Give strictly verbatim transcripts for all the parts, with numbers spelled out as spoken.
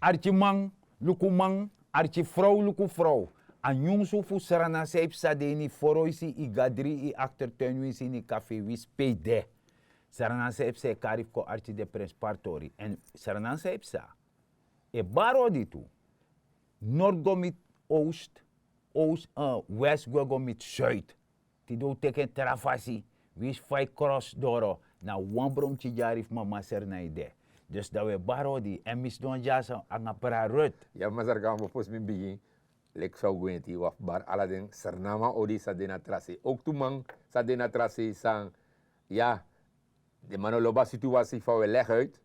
Arkiman luku man, arkifrow luku frow. A nyunsu fu Sranan san e psa de ini foroisi, i gadri, i aktertuin winsi, ini kafe winsi pe i de. Sranan san e psa e kari fu kon arki den prenspari tori. Èn Sranan san e psa e bari odi tu. Nord go miti oost, oost, eh, west go, go miti zuid. Tide un teki en tra fasi. Winsi fa i kros doro, na wan bromki dyari fu mama Sranan e de. Dus dan un e bari odi, èn mi sidon dyaso nanga Brada Ruth. Ya, masra Gambo, fosi mi bigin, leki fa un gwenti, un abi bari ala den Srananman odi san de na tra sei. Owktu man san de na tra sei san, ya, den man no lobi a situasi fa un e legi uit.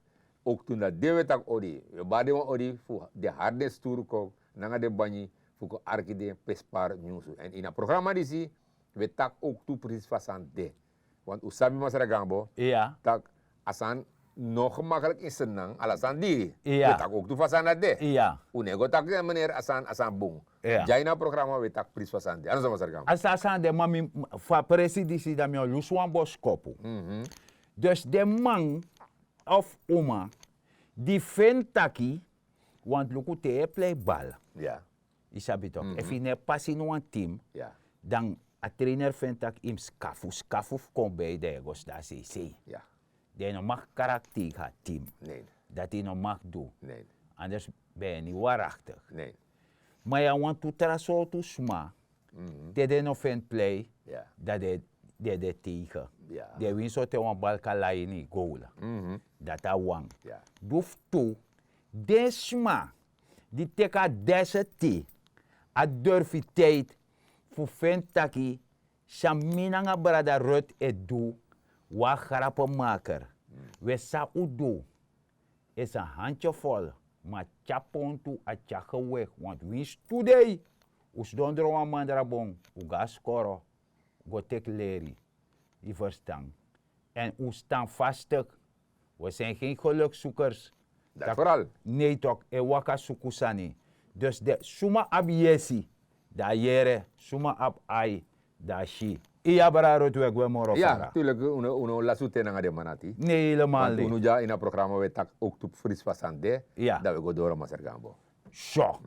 Owktu na den un e taki odi. Un e bari den wan odi fu den hari den sturu kon nanga den banyi fu kon arki den prenspari nyunsu. Èn ini a programa disi, un e taki owktu presi fa sani de. Want un sabi, masra Gambo, tak' a sani no gemakkelijk in Sranan, ala sani diri. Un e taki owktu fa sani dati de. Un no e go taki, eh, meneer, a sani, a sani bun. Dya ini a programa un e taki presi fa sani de. A no so, masra Gambo. A sani, a sani de, ma mi, fu a presi disi dan mi o lusu wan boskopu. Dus den man of uma di feni taki, want luku, te yu e plei bal, yu sabi tok', efu yu no e pasi ini wan tim, dan a trainer feni taki yu mus skafu, skafu fu kon bij, dan yu e go sidon a seisei. Dan yu no mag krakti a tim. Dati yu no mag du. Anders ben yu ni waraktik. Ma yu abi wantu tra sortu sma, te den no feni plei, dan den, den, den tegen. Den wini sortu wan bal kan lai ini goal. Dati a wan. Di fu tu, den sma di teki a deseti, a durfiteit fu feni taki san mi nanga Brada Ruth e du, wan grappenmaker. We san un du, is een handjevol, ma a tyari pontu, a tyari gewig, want winsi tu dei un sidon dro wan mandrabon, un go na skoro, go teki leri, yu ferstan. Èn un standvastig, we zijn geen gelukzoekers. Dati vooral. Nee tok', e waka suku sani. Dus den suma abi yesi, dan a yere, suma abi ai, dan a si. Iya, Brada Ruth, we gwe moro fara. Natuurlijk, un no, un no lasi un ten nanga den man dati. Nee, helemaal niet. Want unu dya ini a programa, we taki owktu presi fa sani de, dan we go doro, masra Gambo. So,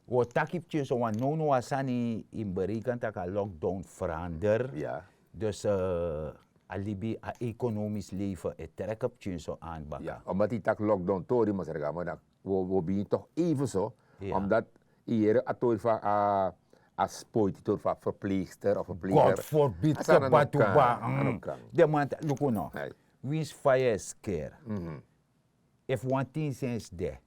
we o taki pikinso, want nownow a sani, yu mus bereken taki a lockdown verander. Dus, eh, a libi, a economisch leven e trek pikinso aan baka. Omdat yu taki lockdown tori, masra Gambo, dan we, we bigin toch even so, omdat yu yere a tori fa a, a spoiti, tori fa verpleegster of verpleger. God forbid, a sani no kan, kebatuba. A no kan. Den man taki, luku no. Winsi fa yu e skeri, efu wan tin sensi de,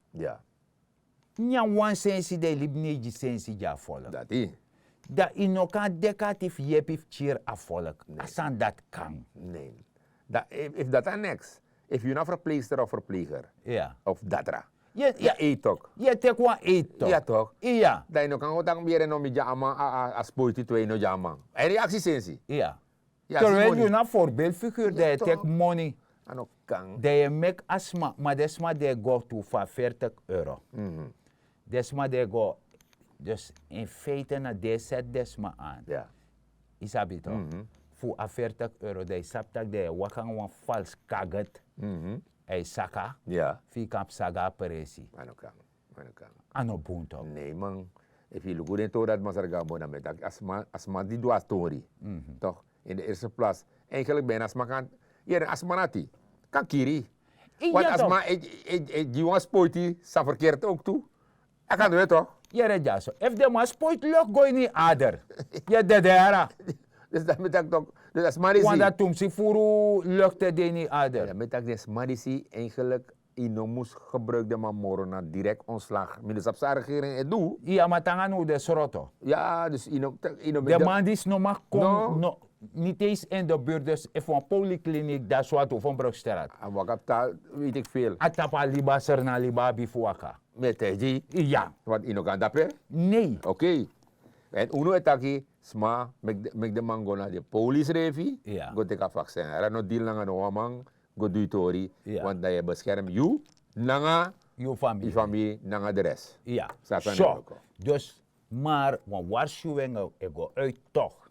nyan wan sensi, dan yu libi neigi sensi gi a volk. Dati. Dan yu no kan deki ati fu yepi fu kiri a volk. A sani dati kan. Nee. Dan efu, efu dati a niks. Efu yu na verpleegster of verpleger. Of datra. Yu e, yu e teki wan eet tok'. Iya tok'. Iya. Dan yu no kan go taki mi yere no, mi gi a man a, a, a spoiti tu, yu no gi a man. A reaksi sensi. Iya. Terwijl yu na voorbeeldfiguur, dan yu e teki moni. A no kan. Dan yu e meki a sma, ma den sma di e go tu fu a veertig euro. Den sma di e go, dus in feite na den e seti den sma aan. Yu sabi tok'? Fu a veertig euro, dan yu sabi taki den e waka nanga wan falsi kaget. A e saka, fu yu kan psa go na presi. A no kan. A no bun tok'. Nee man, efu yu luku den tori dati, masra Gambo, dan mi e taki a sma, a sma di du a tori. Toch, in de eerste plaats, eigenlijk bijna a sma kan, yere, a sma dati kan kiri. Want a sma e, e, e gi wan spoiti san verkeerd owktu. A kan du tok'. Yere dyaso. Efu den man spoiti lucht go ini yu ader, yu e dede yara. Dus dan mi e taki tok', dus a sma disi. Want dati tumsi furu lucht e de ini yu ader. Dan mi e taki den sma disi eigenlijk yu no mus gebruik den man moro, na direct ontslag. Mi no sabi san a regering e du. Iya, ma te nanga now den sroto. Ya, dus yu no, yu no, den man disi no mag kon, no, niet eens in de buurt. Dus efu wan polykliniek, dan so a tu fu Brugstraat. A waka tapu, weet ik veel. A tapu a liba, Sranan liba abi fu waka. Mi e taigi yu. Iya. Want yu no kan dape. Nee. Oké. Èn unu e taki, sma, meki den, meki den man go na den poli srefi, go teki a vaccin. Yere, no deal nanga no wan man, go du yu tori, want dan yu e beskerm yu nanga yu famiri, nanga de rest. Iya. So, dus, maar wan waarschuwing e go uit toch.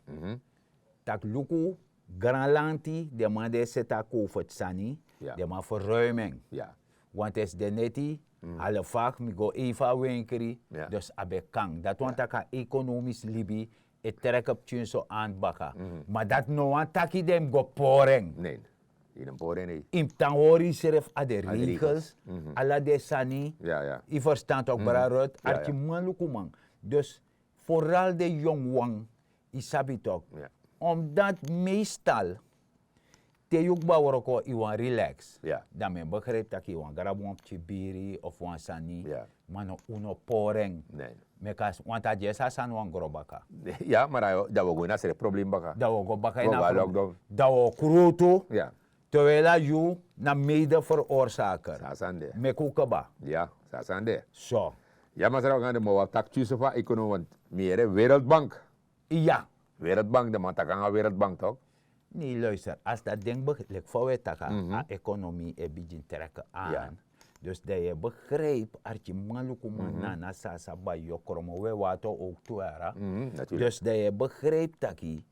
Taki luku, granlanti, den man di e seti a covid sani, den man verruim en. Want esi den neti, Halfak mi go even a wenkri. Dus a ben kan dati wani taki a ekonomis libi e trek pikin so anti baka. Ma dati no wani taki den mus go pori en. Yu mus tan hori yusrefi a de regels, ala den sani. Yu ferstan tok brarot arkiman lukuman. Dus foral den yongu wan, yu sabi tok. Omdat meestal te yu kba wroko yu wani relax, dan mi e begripi tak' yu wani grabu wan pikin biri of wan sani. Ma no, un no pori en. Meki a wanta dyesi a sani wani gro baka. Ya, ma dan wi o go ini a srefi problem baka. Dan wi o go baka ini a problem. Dan wi o krutu. Terwijl a yu na mede verorsaker. Meki un kba. So. Ya, masra wi gande ma wi abi taki tyusu fu a ekonomi want mi yere wereldbank. Ya. Wereldbank, den man taki nanga wereldbank tok. Nei, luister, as dati den leki fa wi e taki, a ekonomi e bigin trek an. Dus dan yu e begripi arkiman lukuman nana sasa bai yokromo we wato ook twera. Dus dan yu e begripi taki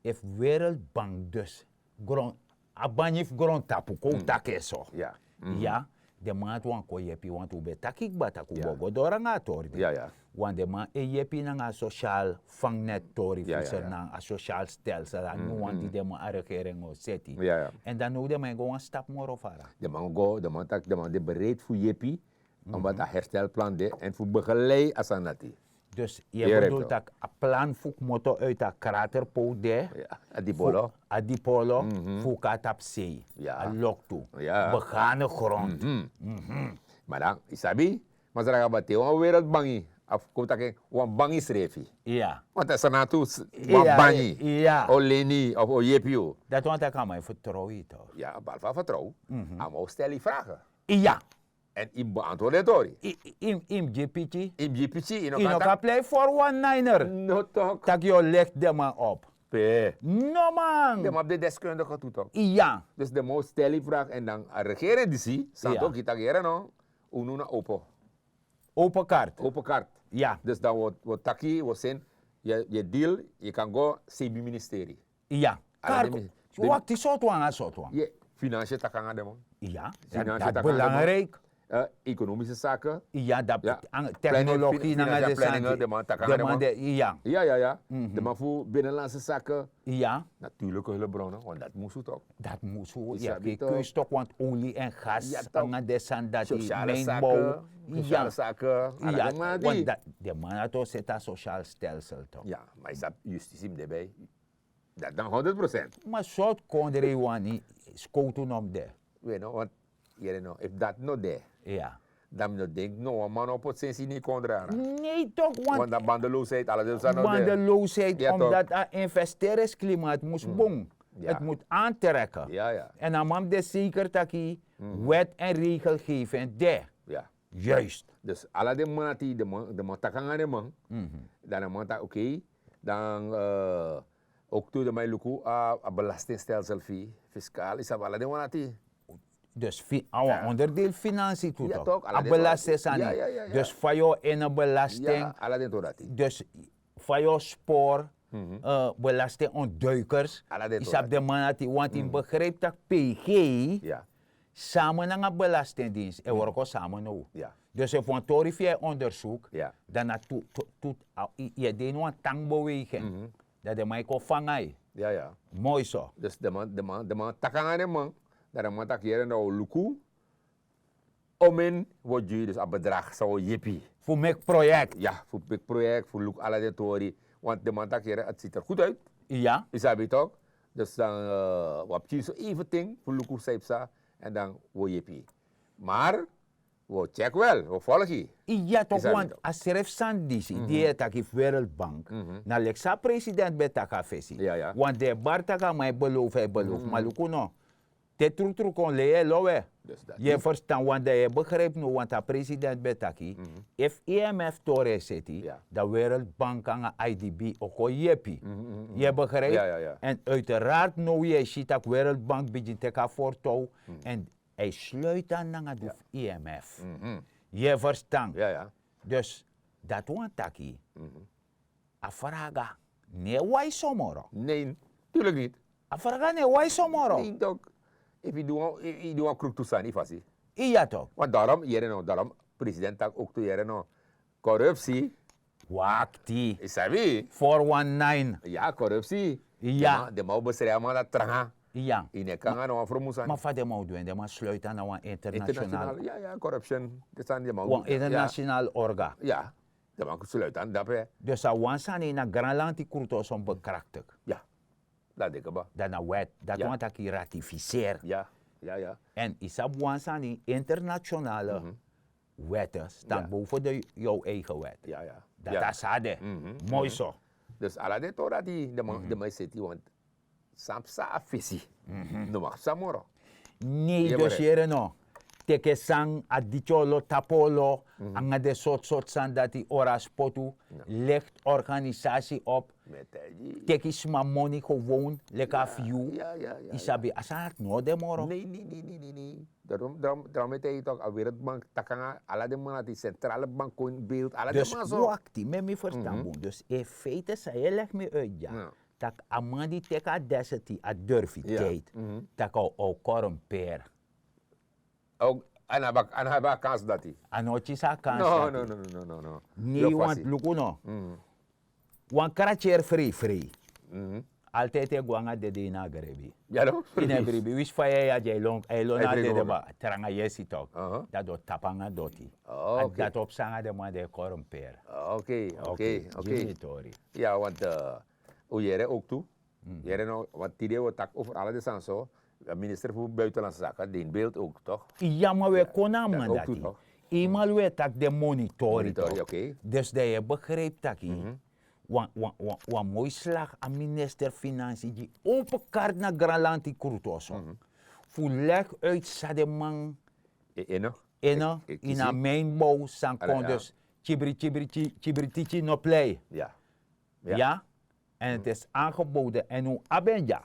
efu wereldbank dus gron a banyi fu grontapu kon un taki en so. Ya. Den man ati wan kon yepi wantu un ben taki kba tak' un bo go doro nanga a tori de. Wan den man e yepi nanga a sosial fangnet tori fu seri nanga a sosial stelsel a nyun wan di den man a regering o seti. Èn dan now den man e go wan stapu moro fara. Den man go den man taki den man de bereid fu yepi, omdat a herstelplan de èn fu begelei a sani dati. Dus yu e bedul tak' a plan fu kmoto uiti a kraterpowtu de. A dipolo. A dipolo fu kon na tapu sei. A loktu. Begane grontu. Ma dan yu sabi, masra gaba te wan wereldbangi a fu kon taki wan bangi srefi. Want a sani na tu wan bangi o leni of o yepi yu. Dati wani taki a man e fertrow yu tok. Ya, balfa fertrow. A man o stel yu vragen. Ya. Èn yu mus beantwoord den tori. Yu mus gi piki. Yu mus gi piki. Yu no kan plei for wan niner. No tok. Tak' yu o leki den man op. Pe no man. Den man abi den deskundige tu tok. Ya. Dus den man o stel yu vraag èn dan a regering disi san tok yu taki yere no. Unu na opo. Opo kart. Opo kart. Ya. Dus dan wi o taki wi o seni yu e deal, yu kan go sebi ministeri. Ya. Kart. Wakti sortu wan nanga sortu wan. Finansi e taki nanga den man. Ya. Finansi e taki nanga den man. Ekonomise sake. Ya, dati teknologi nanga den sani. Den man taki nanga den man. Ya. Ya ya ya. Den man fu binnenlandse sake. Ya. Natuurlijke hulpbronnen want dati musu tok. Dati musu ya. Keusi tok want oli èn gas nanga den sani dati. Mijnbow. Sosiale sake. Ala den man dati. Den man dati o seti a sosial stelsel tok. Ya. Ma yu sabi justisi mus de bij. Dati dan honderd procent. Ma sortu kondre yu wani skowtu no mus de? We no want yere no efu dati no de, dan mi no denki no wan man no o poti sensi ini yu kondre ara. Nei tok. Want dan bandelowsheid ala den sani no de. Bandelowsheid omdat a investeringsklimaat mus bun. Het moet aantrekken. En a man mus de zeker taki wet en regelgeving de. Juist. Dus ala den man ati den man taki nanga den man, dan den man taki oké, dan ook tu den man e luku a belastingstelsel fu yu, fiskaal yu sabi ala den wan ati. Dus a wan onderdeel finansi tu tok. A belasting sani. Dus fa yu o ene belasting. Ala den tori dati. Dus fa yu o spori belastingontduikers. Yu sabi den man ati want yu mus begripi tak' pg samen nanga belastingdienst e wroko samen now. Dus efu wan tori fu yu e ondersuku, dan na tu yu e de ini wan tangbeweging. Dan den man e kon fanga yu. Moi so. Dus den man taki nanga den man, dan den man taki yere na o luku. Omen wi o gi yu dus a bedrag san wi o yepi. Fu meki proyekti. Ya, fu meki proyekti fu luku ala den tori. Want den man taki yere a siti er goed uit. Ya. Yu sabi tok. Dus dan wi abi pikin so even ting fu luku san yu psa. Èn dan wi o yepi yu. Maar wi o tyeki wel wi o folgi yu. Ya tok want a srefi sani disi di yu e taki fu wereldbank, na leki san a president ben taki a fesi. Want den e bari tak' a man e belofu a e belofu ma luku no. Te trutru kon lei e lowe. Yu e ferstan wan dan yu e begripi no want a president ben taki, efu imf tori e seti, dan wereldbank nanga idb o kon yepi. Yu e begripi? Èn uiteraard now yu e si tak' wereldbank bigin teki a fortow, èn a e sluiti an nanga di fu imf. Yu e ferstan? Dus dati wani taki a fraga no e wai so moro. Nei, turlik niti. A fraga no e wai so moro. Nei tok. Efu yu du wan kruktu sani fasi. Iya tok. Want darom yere no darom. President taki ook tu yere no. Korupsi. Wakti. Isabi. Four one nine. Ya korupsi. Ya. De mau besrema na tranga. Ya. Ine kanga na wan fromusan. Ma fa de mau duen de man sluita na wan international. International. Ya ya korupsi. De san de mau. Wan international orga. Ya. De man sluita na dape. Dus a wan sani na granlanti kruto son bekraktik. Ya. Dan deki ba. Dan na wet. Dati wan taki ratificeer. Ya. Ya ya. En isabi wan sani internationale. Wet stan boven de yow eigen wet. Dat a sade. Moi so. Dus ala den tori dati de man e seti want san psa a fesi. No mag psa moro. Nei dus yere no. Teke san a diti olo tapu olo nanga den sortu sortu sani dati ora spotu. Legi organisasi op. Teki sma moni gewoon leki a fu yu. Yu sabi a sani dati no de moro. Nei nei nei nei. Drom drom drom e taigi tok a wereldbank taki nanga ala den man na di centrale bank kon beeld ala den man so. Dus wakti mi e mi ferstan bun dus in feite san yu e legi mi uit dya. Tak' a man di teki a deseti a durfiteit tak' a o korumpeer. A no abi a kans dati. A no o kisi a kans. No no no no no. Nei want luku no. Wan kratyeri freifrei. Altide e go nanga dede ini a grebi. Ini a grebi wisi fa yu e ya di a e lon na a dede ba tranga yesi tok. Dati o tapu nanga doti. Dati o psa nanga den man di e korumpeer. Ok. Ok. Ok. Gi mi tori. Ya want un yere owktu. Yere no want tide un o taki over ala den sani so. Minister fu buitenlandse zaken den beeld owktu tok. Ya ma un e kon na a man dati. Eenmal un e taki den monitori tok. Dus dan yu e begrijpi taki wan moi slagi a minister finansi gi open karti na granlanti krutu oso fu legi uit san den man ene ini a mijnbow san kon dus kibri kibri kibri tiki no plei. Ya. En ti is aangeboden en un abi en dya.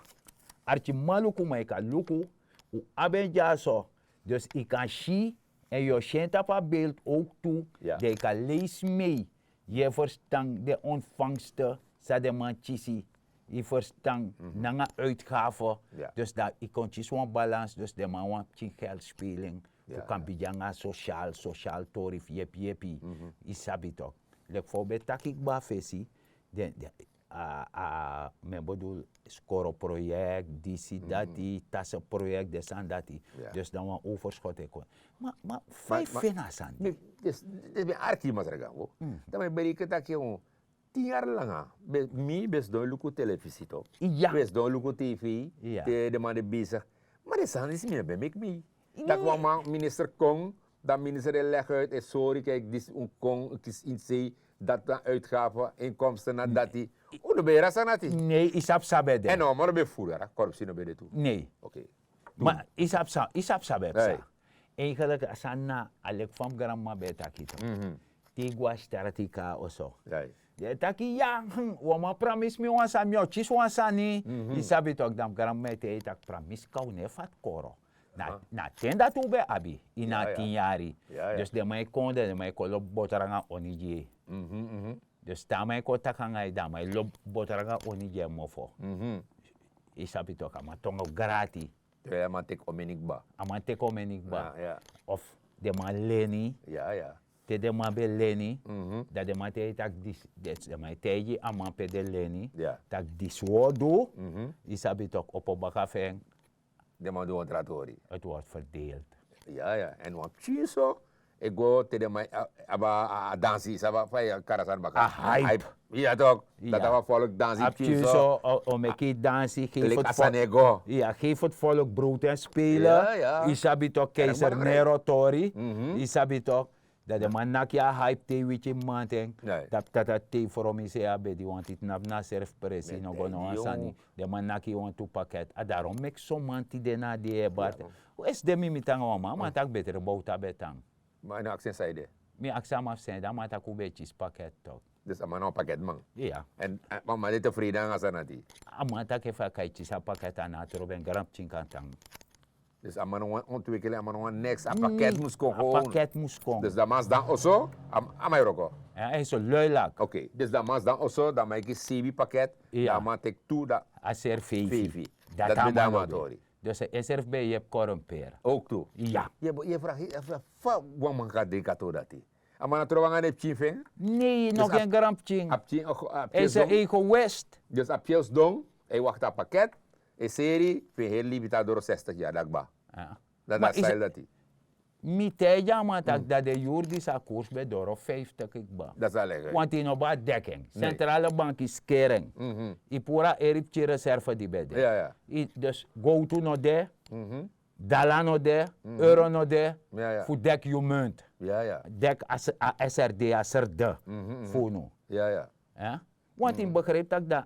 Arkiman luku man yu kan luku un abi en dya so. Dus yu kan si en yu o si en tapu a beeld owk tu. Dan yu kan leisi mei yu e ferstan den ontfangste san den man kisi. Yu ferstan nanga uitgafe. Dus dan yu kon kisi wan balans dus den man wan pikin geldspeling fu kan bigin nanga sosial sosial tori fu yepi yepi. Yu sabi tok. Leki fa un ben taki kba fesi den a a mi en bedul skoro proyek disi dati tase proyek den sani dati. Dus dan wan overskot e kon. Ma fa yu feni a sani disi? Mi arki masra gango dan mi e bereken taki un tin yari langa mi ben sidon e luku telefisi tok. Mi ben sidon e luku tv te den man de besigi. Ma den sani disi mi no ben meki mi. Dati wan man minister kon dan minister e legi uit e sori kiki disi un kon un kisi ini sei. Dati na uitgafe inkomsten na dati. Un no ben yere a sani dati. Nei yu sabi san ben de. Èn no man no ben furu yara korupsi no ben de tu. Nei. Ma yu sabi san ben psa. Eigenlik a sani na a leki fa mi granmama ben e taki tu. Te yu go na stratiki a oso den e taki ya wan man pramisi mi wan sani mi o kisi wan sani. Yu sabi toki dan mi granmama e taigi yu tak' pramisi kan un no e fati koro. Na a ten dati un ben abi ini a tin yari. Dus den man e kon dan den man e kon lobi boto nanga oni gi yu. Dus te a man e kon taki nanga yu dan a man e lobi boto nanga oni gi en mofo. Yu sabi toki a man tongo grati. A man teki omeni kba. A man teki omeni kba. Of den man leni. Te den man ben leni dan den man taigi tak' disi den man e taigi a man pe den leni tak' disi wi o du. Yu sabi toki opo baka fu en. Den man du wan tra tori. Èn wan pikin so e go te den man abi a dansi sabi fa yu kari a sani baka. A hype. Iya tok. Dati a wan folk dansi a pikin so. O meki yu dansi. Leki a sani e go. Iya gefi fu folk brood en spele. Yu sabi tok keiser nero tori. Yu sabi tok. Dan den man naki a hype te yu wiki mamanten. Tapu tata te yu fromisei a bedi wanti tnapu na serfi presi no go na wan sani. Den man naki yu wantu paket a daron meki son man tide na a dei e bati. Esi de mi miti nanga wan man a man taki betre bowtu a ben tan. Ma a no aksi en san yu de. Mi aksi a man fu san yu de a man taki un ben e kisi paket tok. Dus a man na wan paketman. Iya. Èn a man de tefrede nanga a sani dati. A man taki efu a kan e kisi a paket a no a trobi en granpikin kan tan. Dus a man no wani ontwikeli a man no wani neks a paket mus kon. Paket mus kon. Dus dan man sidon oso a man e wroko. En so lui laki. Oke dus dan man sidon oso dan man e kisi sebi paket. Dan a man teki tu dan a seri feifi. Dati a man lobi. Dus en srefi ben yepi korumpeer. Ook tu. Ya. Ye bo- ye vraag ye vraag fa wan man kan denki a tori dati. A man na tron anga den pikin fu en. Nei, no gen granpikin. A pikin a- a- a- en pikin is sidon. Egoist. Dus a pikin sidon, hij wacht a pakket. En seri fu en heri libi ta doro zestig yari dakba. Dat is a style dati. Mi taigi a man taki dati den yuru disi a koers ben doro fiftig kba. Dati sa lege. Want yu no ben abi deki en. Sentrale banki skeri en. Yu puru a eri pikin reserve di ben de. Dus gowtu no de, dala no de, euro no de, fu deki yu munt. Deki a srd a srd fu unu. Want yu mus begrijpi taki dan,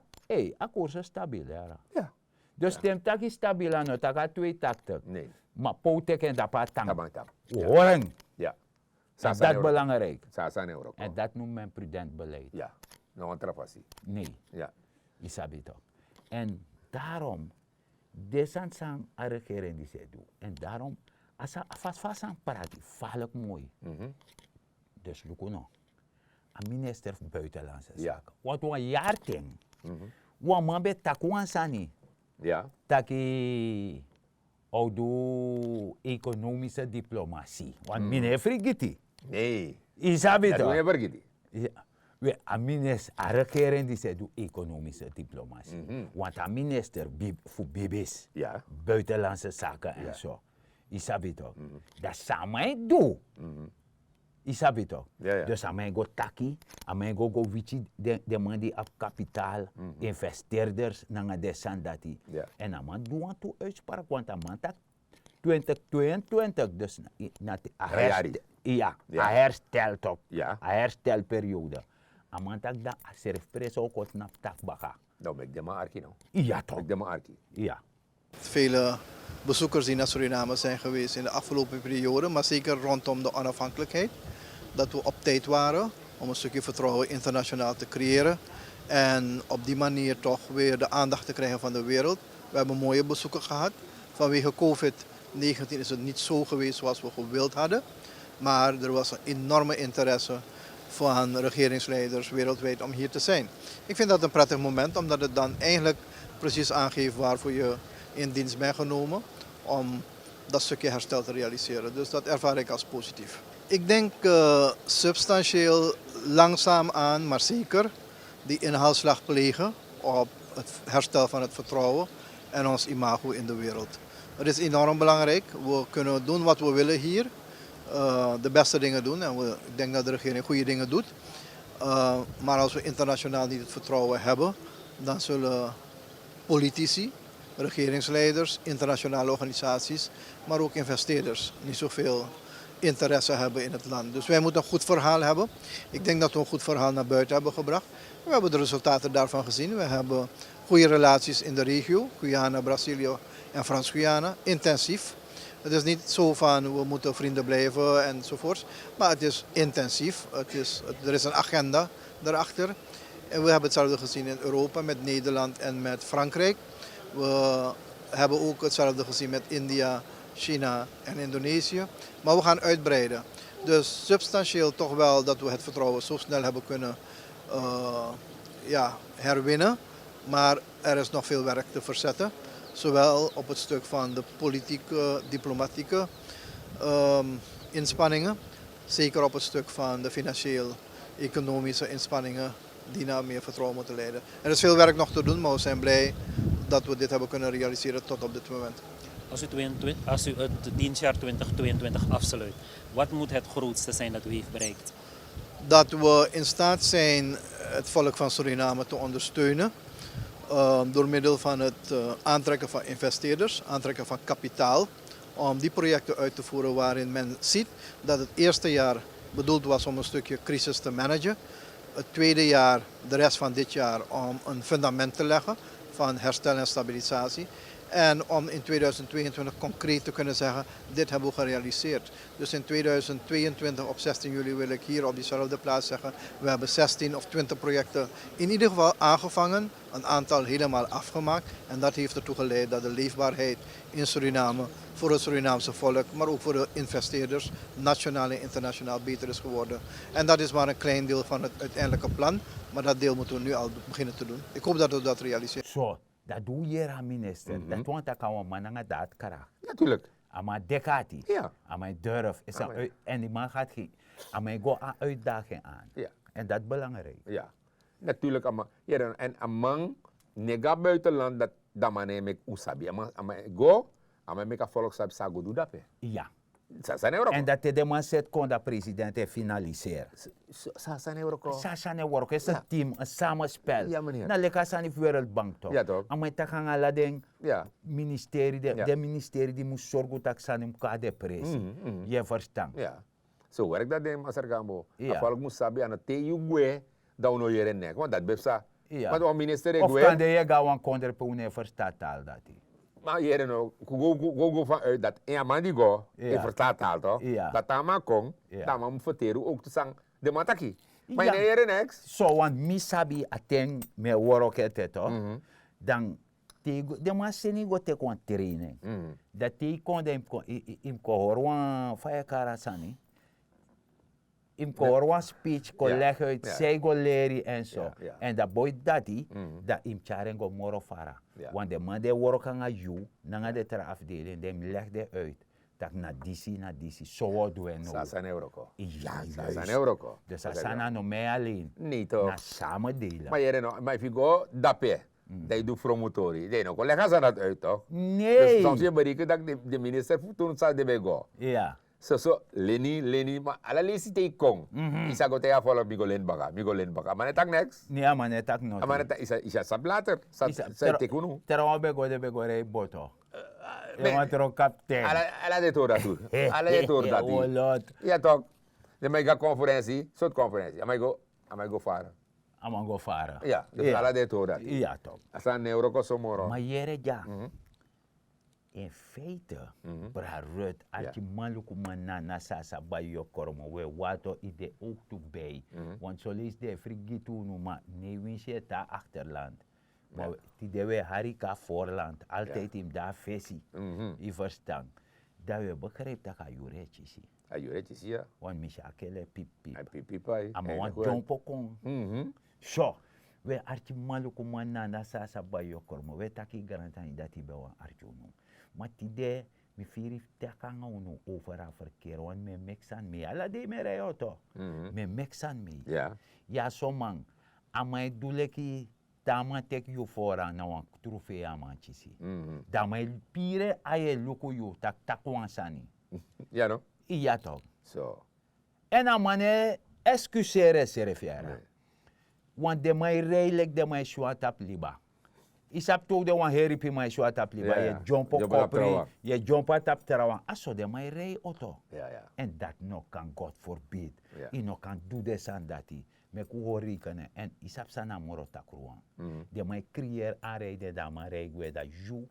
a koers is stabil yara. Dus te mi taki stabil a no taki a twee taktik. Ma po teki en dapu a tan. Wi hori en. Dati belangrijk. En dati noem men prudent beleid. No wan tra fasi. Nee. Yu sabi tok. En daarom, den sani san a regering disi e du, en daarom a sa a fasi fa a sani prati falik moi. Dus luku no, a minister fu buitenlandse zaken want wan yari ten, wan man ben taki wan sani taki a o du ekonomische diplomatie. Want mi no e frigiti. Yu sabi tok. We a minister a regering disi e du ekonomische diplomatie. Want a minister fu bibis, buitenlandse zaken en so. Yu sabi tok. Dan san a man e du? Yu sabi tok. Dus a man e go taki, a man e go go witi den man di abi kapitaal, investeerders nanga den sani dati. En a man du wantu uitspraak want a man taki twintig tweeëntwintig, dus na te a herstel, ya, a herstel tok, a herstelperiode. A man taki dan a srefpres o kon tnapu taki baka. Dan meki den man arki no? Ya tok. Meki den man arki. Ya. Vele bezoekers die naar Suriname zijn geweest in de afgelopen periode, maar zeker rondom de onafhankelijkheid, dat we op tijd waren om een stukje vertrouwen internationaal te creëren. En op die manier toch weer de aandacht te krijgen van de wereld. We hebben mooie bezoeken gehad. Vanwege covid negentien is het niet zo geweest zoals we gewild hadden. Maar er was een enorme interesse van regeringsleiders wereldwijd om hier te zijn. Ik vind dat een prettig moment, omdat het dan eigenlijk precies aangeeft waarvoor je in dienst bent genomen om dat stukje herstel te realiseren. Dus dat ervaar ik als positief. Ik denk uh, substantieel, langzaamaan, maar zeker, die inhaalslag plegen op het herstel van het vertrouwen en ons imago in de wereld. Het is enorm belangrijk. We kunnen doen wat we willen hier, uh, de beste dingen doen. En we, ik denk dat de regering goede dingen doet. Uh, maar als we internationaal niet het vertrouwen hebben, dan zullen politici, regeringsleiders, internationale organisaties, maar ook investeerders niet zoveel interesse hebben in het land. Dus wij moeten een goed verhaal hebben. Ik denk dat we een goed verhaal naar buiten hebben gebracht. We hebben de resultaten daarvan gezien. We hebben goede relaties in de regio, Guyana, Brazilië en Frans-Guyana, intensief. Het is niet zo van we moeten vrienden blijven enzovoort, maar het is intensief. Het is, er is een agenda daarachter. En we hebben hetzelfde gezien in Europa met Nederland en met Frankrijk. We hebben ook hetzelfde gezien met India, China en Indonesië. Maar we gaan uitbreiden. Dus substantieel toch wel dat we het vertrouwen zo snel hebben kunnen uh, ja, herwinnen. Maar er is nog veel werk te verzetten. Zowel op het stuk van de politieke, diplomatieke um, inspanningen, zeker op het stuk van de financieel-economische inspanningen die naar meer vertrouwen moeten leiden. Er is veel werk nog te doen, maar we zijn blij dat we dit hebben kunnen realiseren tot op dit moment. Als u, als u het dienstjaar twintig tweeëntwintig afsluit, wat moet het grootste zijn dat u heeft bereikt? Dat we in staat zijn het volk van Suriname te ondersteunen uh, door middel van het uh, aantrekken van investeerders, aantrekken van kapitaal, om die projecten uit te voeren waarin men ziet dat het eerste jaar bedoeld was om een stukje crisis te managen, het tweede jaar, de rest van dit jaar, om een fundament te leggen van herstel en stabilisatie. En om in tweeduizend tweeëntwintig concreet te kunnen zeggen, dit hebben we gerealiseerd. Dus in tweeduizend tweeëntwintig op zestien juli wil ik hier op diezelfde plaats zeggen, we hebben zestien of twintig projecten in ieder geval aangevangen, een aantal helemaal afgemaakt. En dat heeft ertoe geleid dat de leefbaarheid in Suriname voor het Surinaamse volk, maar ook voor de investeerders, nationaal en internationaal, beter is geworden. En dat is maar een klein deel van het uiteindelijke plan, maar dat deel moeten we nu al beginnen te doen. Ik hoop dat we dat realiseren. Dati di un yere a minister, dati wani taki a wan man nanga dati krakti. Natuurlik. A man dekati. A man durf. Èn di man gati, a man e go a uitdaging an. Èn dati belangrijk. Natuurlik a man. Èn a man no e go a buitenland, dati a man no e meki un sabi. A man e go, a man e meki a volk sabi san a go du dape. San a sani e wroko? Èn dati te den man seti kon dan president e finaliseri. San a sani e wroko? San a sani e wroko? Isi team, en samenspel. Na leki a sani fu wereldbank tok'. A man e taki nanga ala den ministeri, den ministeri di mus sorgu tak' sani mus kon na depresi. Yu e ferstan? So werk dati den masra gambo. A folk mus sabi, a no te yu gwe dan un no yere neks, want dati ben psa. Ma wan minister e gwe. Of kande yu e go na wan kondre pe un no e ferstan a taal dati. Ma yere no, go go fan uit dati en a man di go e ferstan a taal tok'. Dati a man kon, dan a man mus ferteri un ook tu san den man taki. Ma yu no e yere neks. So want mi sabi a ten mi e wroko ete tok'. Dan te yu go, den man seni yu go teki wan training. Dan te yu kon dan yu mus kon, yu mus kon hori wan, fa yu e kari a sani, yu mus kon hori wan speech, kon legi uit san yu go leri en so. Èn dan boi dati, dan yu mus tyari en go moro fara. Want den man di e wroko nanga yu, nanga den tra afdeling, den mus legi den uit tak' na disi, na disi, so wi o du en now. San a sani e wroko? Iya, san a sani e wroko? Dus a sani a no mi alen. Nei tok'. Na samen delen. Ma yere no, ma efu yu go dape, dan yu du fromutori, dan yu no kon legi a sani dati uit tok'. Nei. Dus soms yu e bereken tak' den minister fu tun san den ben go. Iya. Soso, leni, leni, ma ala leisi te yu kon, yu sa go taigi a folok mi go leni baka, mi go leni baka. A man no e taki neks. Nei, a man no e taki noti. A man no e taki, yu sa sabi later san yu teki unu. Trawan ben go, den ben go rei boto. Yu man tron kapten. Ala den tori dati. Ala den tori dati. Iya tok'. Den man e go a konferensi, sortu konferensi? A man e go, a man e go fara. A man go fara. Iya, dus ala den tori dati. Iya tok'. A sani no e wroko so moro. Ma yere dya. In feite, bra Ruth, arkimanlukuman, nana, sasa, bai, yokromo, we wato, yu de ook tu bij. Want soleisi den e frigi tu unu, ma nei winsi yu e tan na achterland. Ma tide we hari kon na voorland, altijd yu mus de na fesi. Yu ferstan? Dan we begrijp tak' a yuru e kisi. A yuru e kisi, ya. Want mi si a kele pipipi. A pipipi. A man wani dyompo kon. So, we arkimanlukuman, nana, sasa, bai, yokromo, we taki grantangi dati ben wani arki unu. Ma tide mi firi fu taki nanga unu over a verkeer, want mi e meki sani mei. Ala dei mi e rei oto. Mi e meki sani mei. Ya, so man, a man e du leki te a man teki yu foran, na wan trofee a man kisi. Dan a man e piri en, a e luku yu tak' taki wan sani. Ya no? Iya tok'. So. Èn a man no e excuseri ensrefi, yara. Want den man e rei leki den man e swan tapu liba. Yu sabi tu, den wan heri pikin man e swan tapu liba, yu e dyompo kon pri, yu e dyompo na tapu trawan. A so den man e rei oto. Èn dati no kan, God forbid. Yu no kan du den sani dati. Meki un hori yu kene. Èn yu sabi san na a moro takruwan? Den man e kriyeri anrei de, dan a man rei gwe, dan yu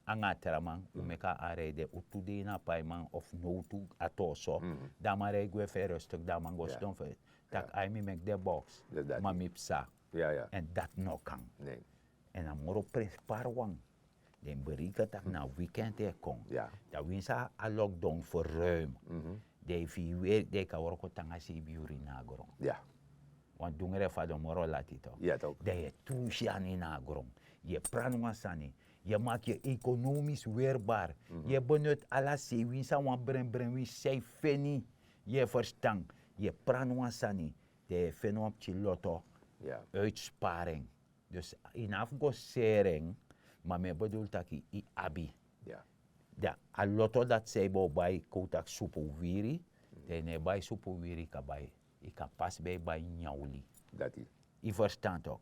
nanga a tra man un meki a anrei de, un tu de ini a paiman of nowtu a tu so. Dan a man rei gwe fu en rustuk, dan a man go sidon fu en taki ai, mi meki den box, ma mi psa. Èn dati no kan. Èn a moro prenspari wan. Den bereken tak' na weekend e kon. Dan winsi a lockdown verruim, dan efu yu weri, dan yu kan wroko te nanga seibi yuru ini a gron. Want dungre fadon moro lati tok'. Dan yu e tu yu syan ini a gron. Yu e prani wan sani. Yu e maki yu ekonomis werbar. Yu e benut ala sei, winsi a wan brenbren, winsi san yu feni. Yu e ferstan? Yu e prani wan sani. Dan yu e feni wan pikin loto. Uitsparing. Dus yu no abi fu go seri en, ma mi e bedul taki yu abi. Dan a loto dati san yu bo bai, kon un taki supu wiri, dan yu no e bai supu wiri, yu kan bai, yu kan pasi ben e bai nyanwli. Yu ferstan tok'?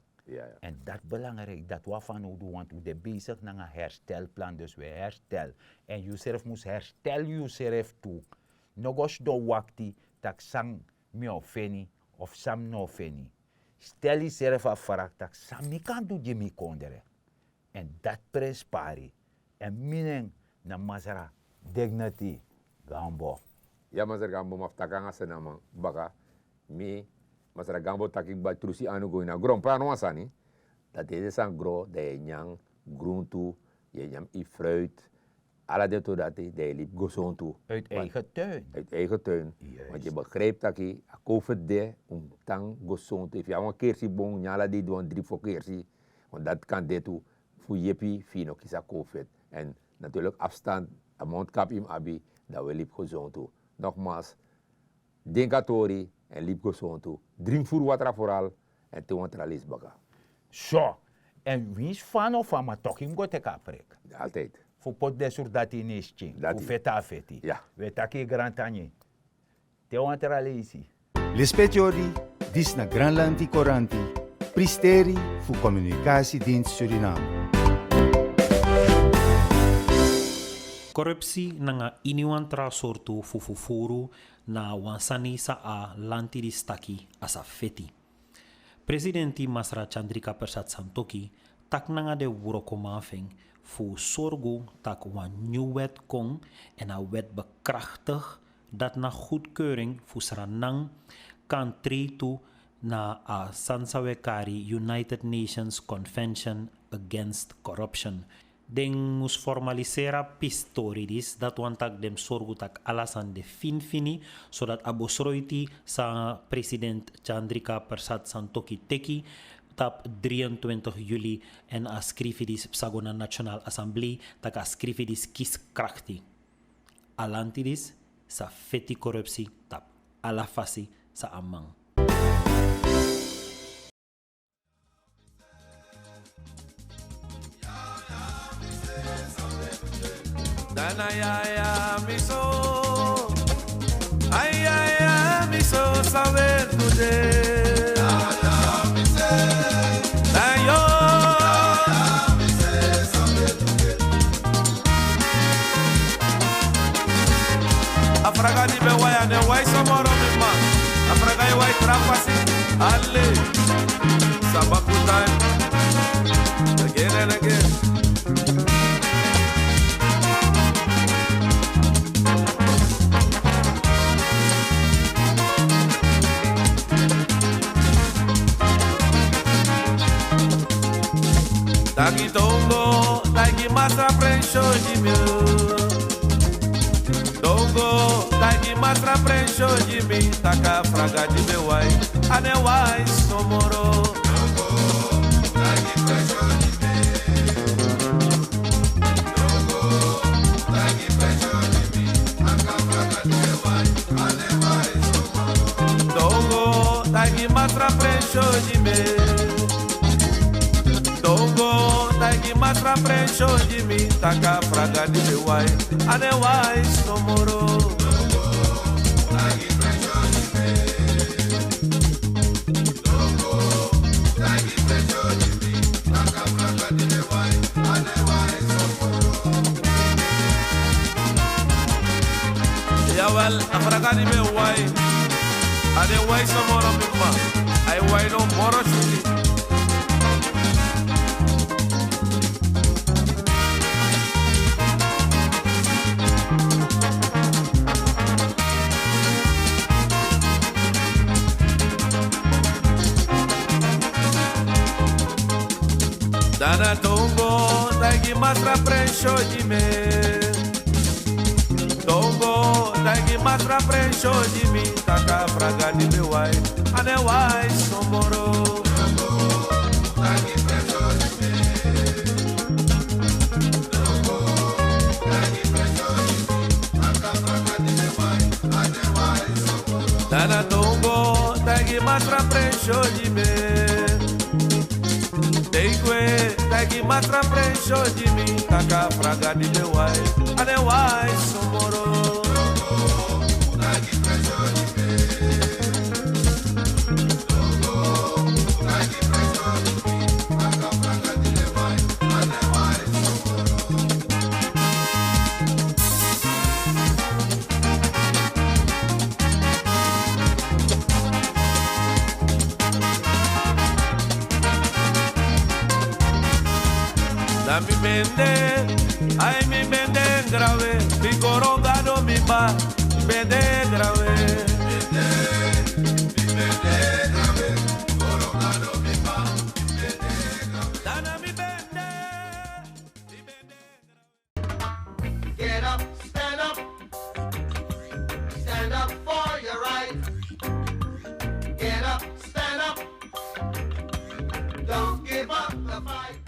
Èn dati belangrijk, dati wi abi fanowdu, want un de besigi nanga herstelplan, dus wi e herstel. Èn yusrefi mus herstel yusrefi tu. No go sidon wakti tak' san mi o feni of san mi no o feni. Stel yusrefi a vraag tak' san mi kan du gi mi kondre. Èn dati prenspari. Èn mi nen na Masra Dignity Gambo. Ya, Masra Gambo, ma fu taki nanga senaman baka, mi, Masra Gambo, taki kba, trusi anu go ini a gron, prani wan sani. Dati ede san gro, dan yu e nyan gruntu, yu e nyan yu fruit, ala den tori dati, dan yu e libi gesontu. Uit eigen tuin. Uit eigen tuin. Want yu begrijp taki a covid de, un mus tan gesontu. Efu yu abi wan kersi bon, nyan ala dei, du wan dri fo kersi. Want dati kan de tu. fu yepi fu yu no kisi a covid. En natuurlik afstand, a mondkap yu mus abi, dan wi e libi gezontu. Nogmaals, denki a tori, en libi gezontu. Dringi furu watra foral, en te wan tra leisi baka. So, en winsi fa no fa, ma toki mus go teki a prik. Altijd. Fu poti den surdati ini yu skin, fu feti a feti. Wi e taki yu grantangi. Te wan tra leisi. Lespeki odi, disi na Granlanti Koranti, pristeri fu Komunikasidienst Suriname. Korupsi nanga iniwan tra sortu fu fufuru na wan sani san a lanti disi taki a sa feti. Presidenti Masra Chandrika Persat Santokhi taki nanga den wrokoman fu en fu sorgu tak' wan nyun wet kon, èn a wet bekrachtig, dati na goedkeuring fu Sranan kan trei tu na a sani san wi e kari United Nations Convention Against Corruption. Den mus formaliseri a pisitori disi, dati wani tak' den mus sorgu tak' ala sani de finifini, sodati a besroiti san president Chandrika Persat Santokhi teki tapu drieëntwintig juli, èn a skrifi disi sa go na National Assembly, tak' a skrifi disi kisi krakti. A lanti disi sa feti korupsi tapu ala fasi san a man. Dana yaya mi so. Ay yaya mi so sawe today. Dayo. A fraga di ben wai, a no e wai so moro, mi man. A fraga e wai tra fasi. Ale. Sabaku time. Again and again. Taki tongo, taki masra prensho di mi. Tongo, taki masra prensho di mi, tak' a fraga di mi e wai, a no e wai so moro. Tongo, taki masra prensho di mi. Tongo, taki masra prensho di mi, tak' a fraga di mi e wai, a no e wai so moro. Jawel, a fraga di mi e wai. A no e wai so moro, mi man. A e wai no moro, shuti. Dana tongo, taki masra prensho di mi. Tongo, taki masra prensho di mi, tak' a fraga di mi e wai, a no e wai so moro. Dana tongo, taki masra prensho di mi. Take we, taki masra prensho di mi, tak' a fraga di mi e wai, a no e wai so moro. Na mi bende, ai mi bende grawe, mi koro Gado mi ba, mi bende grawe. Dana mi bende, mi bende grawe. Get up, stand up. Stand up for your right. Get up, stand up. Don't give up the fight.